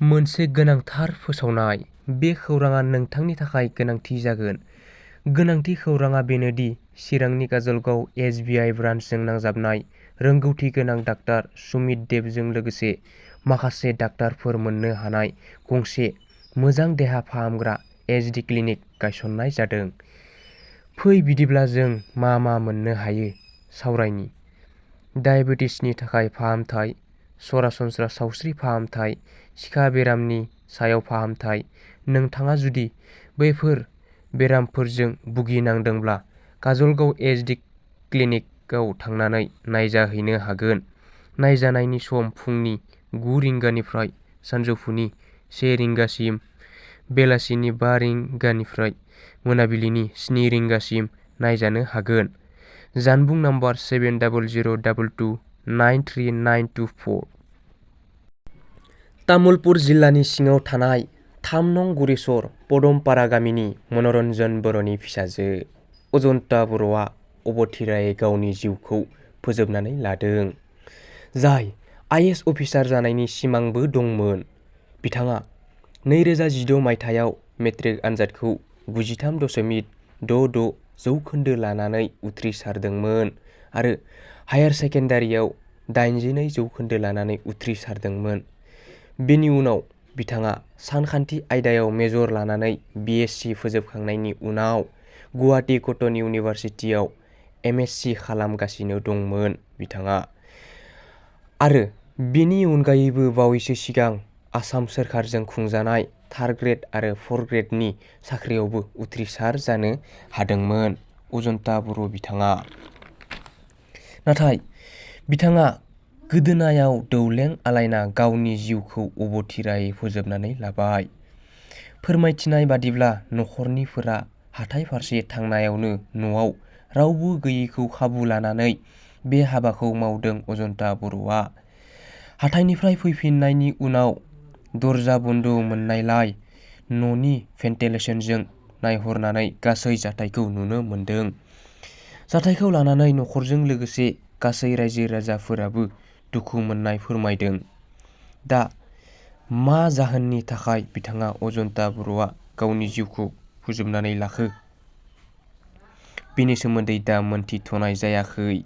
मोनसे गोनांथार फोसावनाय। बे खौरांआ नोंथांनि थाखाय गोनांथि जागोन। गोनांथि खौरांआ बेनो दि चिरांनि काजलगाव एस.बि.आइ. ब्रान्चजों नांजाबनाय रोंगौथि गोनां डाक्टार सुमित देबजों लोगोसे माखासे डाक्टारफोर मोननो हानाय गंसे मोजां देहा फाहामग्रा एच.डि. क्लिनिक गायसननाय जादों। फै बिदिब्ला जों मा मोननो हायो सावरायनि। डायेबेटिसनि थाखाय फाहामथाय, सरासनस्रा सावस्रि फाहामथाय, सिखा बेरामनि सायाव फाहामथाय। नोंथाङा जुदि बैफोर बेरामफोरजों भुगिनांदोंब्ला काजलगाव एच.डि. क्लिनिकआव थांनानै नायजाहैनो हागोन। नायजानायनि सम फुंनि 9 रिंगानिफ्राय सानजौफुनि 1 रिंगासिम, बेलासिनि 5 रिंगानिफ्राय मोनाबिलिनि 7 रिंगासिम नायजानो हागोन। जानबुं नम्बर 7002293924। तामुलपुर जिल्लानि सिङाव थानाय 3 नं. गुरेसर पदमपारा गामिनि मनरन्जन बर'नि फिसाजो अजन्ता बर'आ अबथिरायै गावनि जिउखौ फोजोबनानै लादों। जाय आइ.एस. अफिसार जानायनि सिमांबो दंमोन। बिथाङा 2016 मायथाइयाव मेट्रिक आनजादखौ 93.66 जौखोन्दो लानानै उथ्रिसारदोंमोन आरो हायार सेकेन्डारिआव 82 जौखोन्दो लानानै उथ्रिसारदोंमोन। बेनि उनाव बिथाङा सानखान्थि आयदायाव मेजर लानानै बि.एससि. फोजोबखांनायनि उनाव गुवाहाटी कटन इउनिभार्सिटियाव एम.एससि. खालामगासिनो दंमोन बिथाङा। आरो बेनि अनगायैबो बावैसो सिगां आसाम सोरखारजों खुंजानाय थार्ड ग्रेड आरो फर्थ ग्रेडनि साख्रियावबो उथ्रिसार जानो हादोंमोन अजन्ता बर' बिथाङा। नाथाय बिथाङा गोदोनायाव दौलें आलायना गावनि जिउखौ अबथिरायै फोजोबनानै लाबाय। फोरमायथिनाय बादिब्ला नखरनिफोरा हाथाइ फारसे थांनायावनो न'आव रावबो गैयैखौ खाबु लानानै बे हाबाखौ मावदों अजन्ता बर'आ। हाथाइनिफ्राय फैफिननायनि उनाव दरजा बन्द मोननायलाय न'नि भेन्टिलेसनजों नायहरनानै गासै जाथायखौ नुनो मोनदों। जाथायखौ लानानै नखरजों लोगोसे गासै रायजो राजाफोराबो दुखु मोननाय फोरमायदों। दा मा जाहोननि थाखाय बिथाङा अजन्ता बर'आ गावनि जिउखौ फोजोबनानै लाखो बेनि सोमोन्दै दा मोनथिथ'नाय जायाखै।